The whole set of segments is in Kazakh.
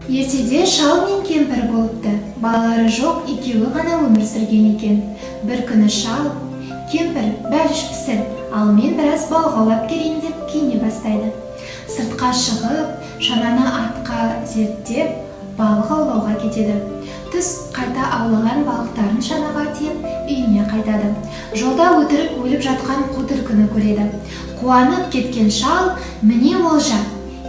Ертеде шал мен кемпір болыпты. Балалары жоқ, екеуі ғана өмір сүрген екен. Бір күні шал: «Кемпір, бәліш пісір, ал мен біраз балық аулап келейін», – деп киіне бастайды. Сыртқа шығып, шананы атқа зерттеп, балық аулауға кетеді. Түс қайта аулаған балықтарын шанаға тиеп, үйіне қайтады. Жолда өтірік өліп жатқан қу түлкіні көреді. Қуанып кеткен шал: «Міне олжа,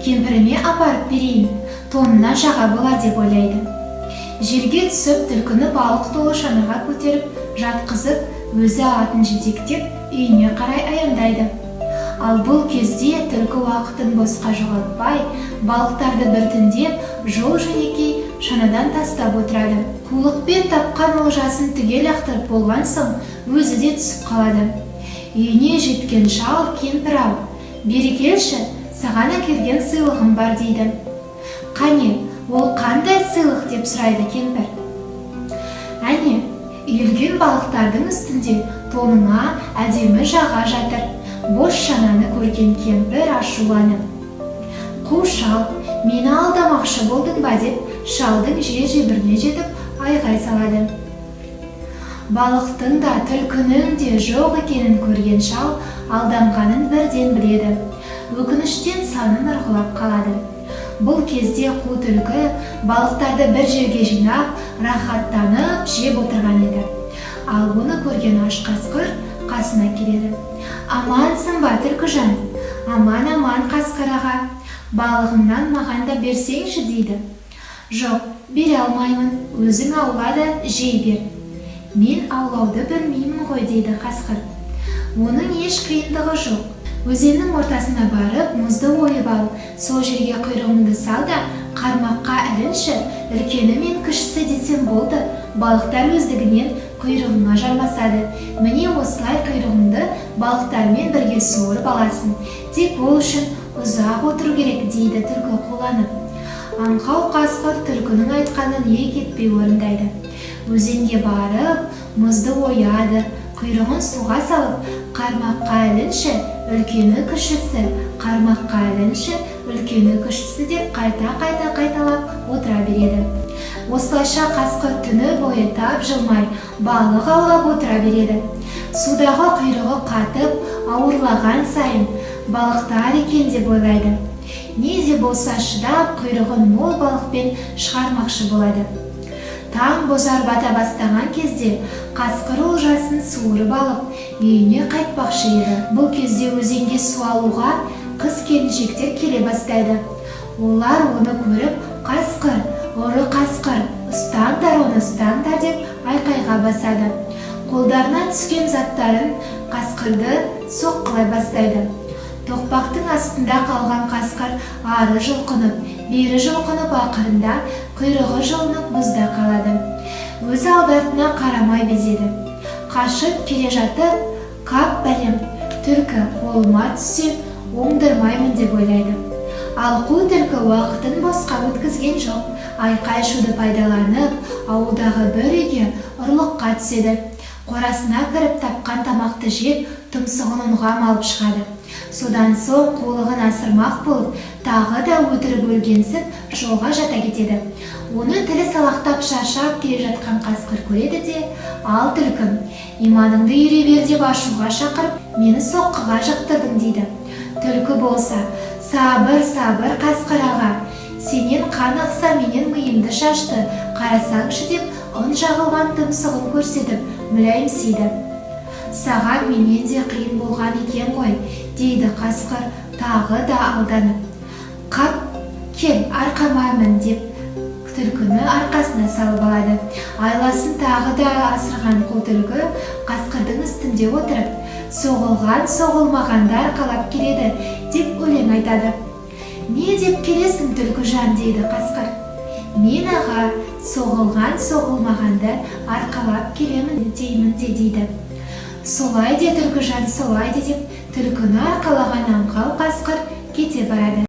кемпіріме апарып берейін, тонына жаға болар», – деп ойлайды. Жерге түсіп, түлкіні балық толы шанаға көтеріп жатқызып, өзі атын жетектеп, үйіне қарай аяңдайды. Ал бұл кезде түлкі уақытын босқа жоғалтпай, балықтарды біртіндеп жол жөнекей шанадан тастап отырады. Қулықпен тапқан олжасын түгел лақтырып болған соң, өзі де түсіп қалады. Үйіне жеткен шал: «Кемпір ау, бері келші, саған әкелген сыйлығым бар», – дейді. «Қане, ол қандай сыйлық?» – деп сұрайды кемпір. «Әне, үйілген балықтардың үстінде тоныңа әдемі жаға жатыр». Бос шананы көрген кемпір ашуланып: «Қу шал, мені алдамақшы болдың ба?» – деп, шалдың жер жебіріне жетіп, айғай салады. Балықтың да, түлкінің де жоқ екенін көрген шал алданғанын бірден біледі. Өкініштен санын ұрғылап қалады. Бұл кезде қу түлкі балықтарды бір жерге жинап, рахаттанып жеп отырған еді. Ал бұны көрген аш қасқыр қасына келеді. «Амансың ба, түлкіжан?» «Аман, аман, қасқыр аға. Балығыңнан маған да берсеңші», – дейді. «Жоқ, бере алмаймын, өзің аула да жей бер». «Мен аулауды білмеймін ғой», – дейді қасқыр. «Оның еш қиындығы жоқ. Өзеннің ортасына барып, мұзды ойып ал. Сол жерге құйрығыңды сал да, қармаққа ілінші. Үлкені мен кішісі десем болды, балықтар өздігінен құйрығыңа жармасады. Міне, осылай құйрығыңды балықтармен бірге суырып аласың. Тек ол үшін ұзақ отыру керек», – дейді түлкі қуланып. Аңқау қасқыр түлкінің айтқанын екі етпей орындайды. Өзенге барып, мұзды ояды. Құйрығын суға салып, «Қармаққа ілінші, үлкені кішісі, қармаққа ілінші, үлкені кішісі» деп қайта-қайта қайталап отыра береді. Осылайша қасқыр түні бойы тапжылмай балық аулап отыра береді. Судағы құйрығы қатып, ауырлаған сайын балықтар екен деп ойлайды. Не де болса шыдап, құйрығын мол балықпен шығармақшы болады. Таң бозар бата бастаған кезде қасқыр олжасын суырып алып, үйіне қайтпақшы еді. Бұл кезде өзенге су алуға қыз келіншектер келе бастайды. Олар оны көріп: «Қасқыр, ұры қасқыр, ұстаңдар оны, ұстаңдар!» – деп айқайға басады. Қолдарына түскен заттарын қасқырды соққылай бастайды. Тоқпақтың астында қалған қасқыр ары жұлқынып, бері жұлқынып, ақырында құйрығы жұлынып, мұзда қалады. Өзі алды артына қарамай безеді. Қашып келе жатып: «Қап, бәлем, түлкі қолыма түссе, оңдырмаймын», – деп ойлайды. Ал қу түлкі уақытын босқа өткізген жоқ. Айқай шуды пайдаланып, ауылдағы бір үйге ұрлыққа түседі. Қорасына кіріп, тапқан тамақты жеп, тұмсығын ұнға малып шығады. Содан соң қулығын асырмақ болып, тағы да өтірік өлгенсіп, жолға жата кетеді. Оны тілі салақтап, шаршап келе жатқан қасқыр көреді де: «Ал, түлкім, иманыңды үйре бер», – деп ашуға шақырып, «Мені соққыға жықтырдың», – дейді. Түлкі болса: «Сабыр, сабыр, қасқыр аға, сенен қан ақса, менен миымды шашты, қарасаңшы», – деп, ұн жағылған тұмсығын көрсетіп, мүләйімсиді. «Саған менен де қиын болған екен ғой», – дейді қасқыр тағы да алданып. «Қап, кел, арқама мін», – деп, түлкіні арқасына салып алады. Айласын тағы да асырған қу түлкі қасқырдың үстінде отырып: «Соғылған соғылмағанды арқалап келеді», – деп өлең айтады. «Не деп келесің, түлкіжан?» – дейді қасқыр. «Мен, аға, соғылған соғылмағанды арқалап келемін деймін де», – дейді. «Солай де, түлкіжан, солай де», – деп, түлкіні арқалаған аңқау қасқыр кете барады.